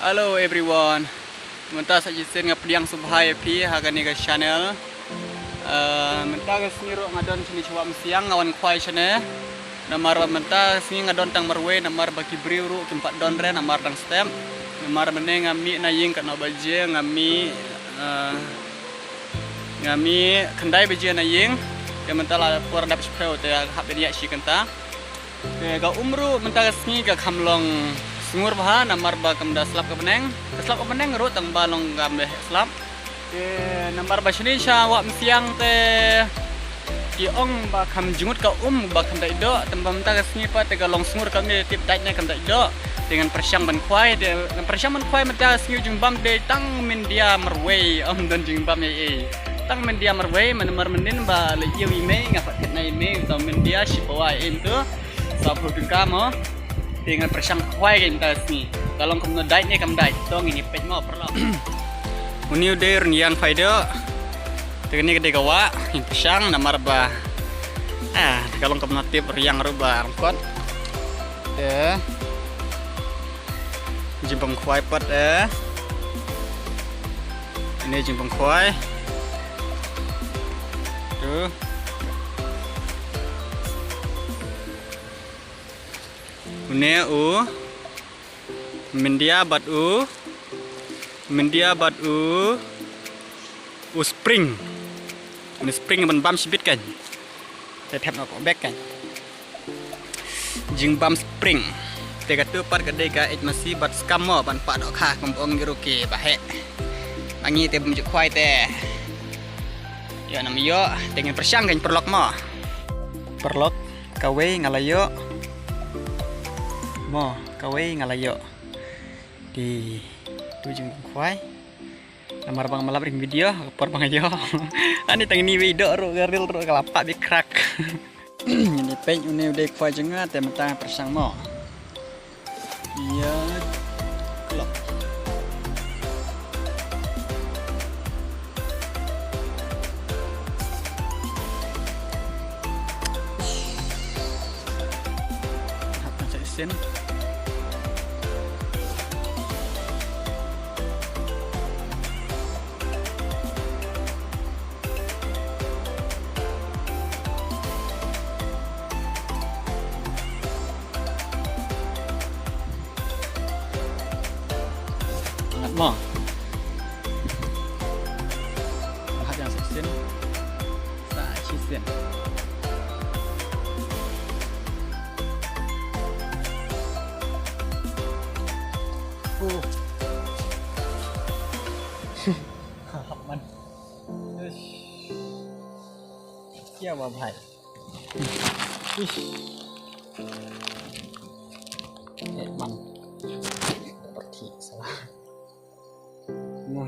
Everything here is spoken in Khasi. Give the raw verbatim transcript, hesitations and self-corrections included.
Hello everyone. Mynta sa shisien nga pdiang sngewbha ïa phi ha kane ka channel. Eh, mynta ka sngi ruh nga don shane sha Wah Msiang, nga wan khwai shane. Namar ba mynta ka sngi nga don tang marwei, namar ba ki briew ruh kim pat don re, namar dang step. Namar mynne nga mih na ïing katno baje, nga mih, eh, nga mih khyndai baje na ïing. Te mynta la por dap shiphew, te hap ban ïaid shi kynta. Te ka um ruh mynta ka sngi ka kham long sngur bha, namar ba kam da slap ka bneng. Ka slap ka bneng ruh tang ba long kam da slap. Te namar ba shane sha Wah Msiang te ki ong ba kham jngut ka um, ba kham dait doh, tang ba mynta ka sngi pat te ka long sngur, kam tip dait ne kam dait doh. Te ngan pyrshang ban khwai, te ngan pyrshang ban khwai mynta ka sngi. Jingbam dei tang myndia marwei, ym don jingbam ei ei. Tang myndia marwei, namar mynnin ba la ïew i mei, nga pat khet na i mei, tang myndia shi pawa ei ei mynta. Sa phew tyngka mo. Te ngan pyrshang khwai ka mynta ka sngi. Ka long kumno, dait ne kam dait, to ngin ïa peit mo paralok. Une u dei u rynïeng khwai doh. Te kane ka dei ka wah, ngin pyrshang namar ba, ah, ka long kumno, tip rynïeng ruh ba ryngkot. Te jingbam khwai pat, eh. Une jingbam khwai. Tu. Une u myndia bad u, myndia bad u, u spring. Une spring ban bam shibit kan. Te thep noh bek kan. Jingbam spring. Te katu pat ka dei ka eit masi bad skam mo, ban pah dohkha kum ong ki ruh ki baheh. Ma ngi te bym ju khwai te. Ïoh nam ïoh, te ngin pyrshang kan paralok mo. Paralok, kawei nga la ïoh. Mo, kawei nga la ïoh. Te tu jingbam khwai. Namar ba ngam lap ring video, ka por ba nga ïoh. Ani tang ini wei doh ruh, ka reel ruh ka la pah bikrak. Ngin ïa peit une u dei khwai jong nga, te mynta nga pyrshang mo. Ïa klok. Hap kan sa shisien. Ngat mo. Ngat ïa sa shisien. Sa shisien. Oh. Hap man. Ish. Kya hua bhai? Ish. Eh, man. Pergi salah. Nah.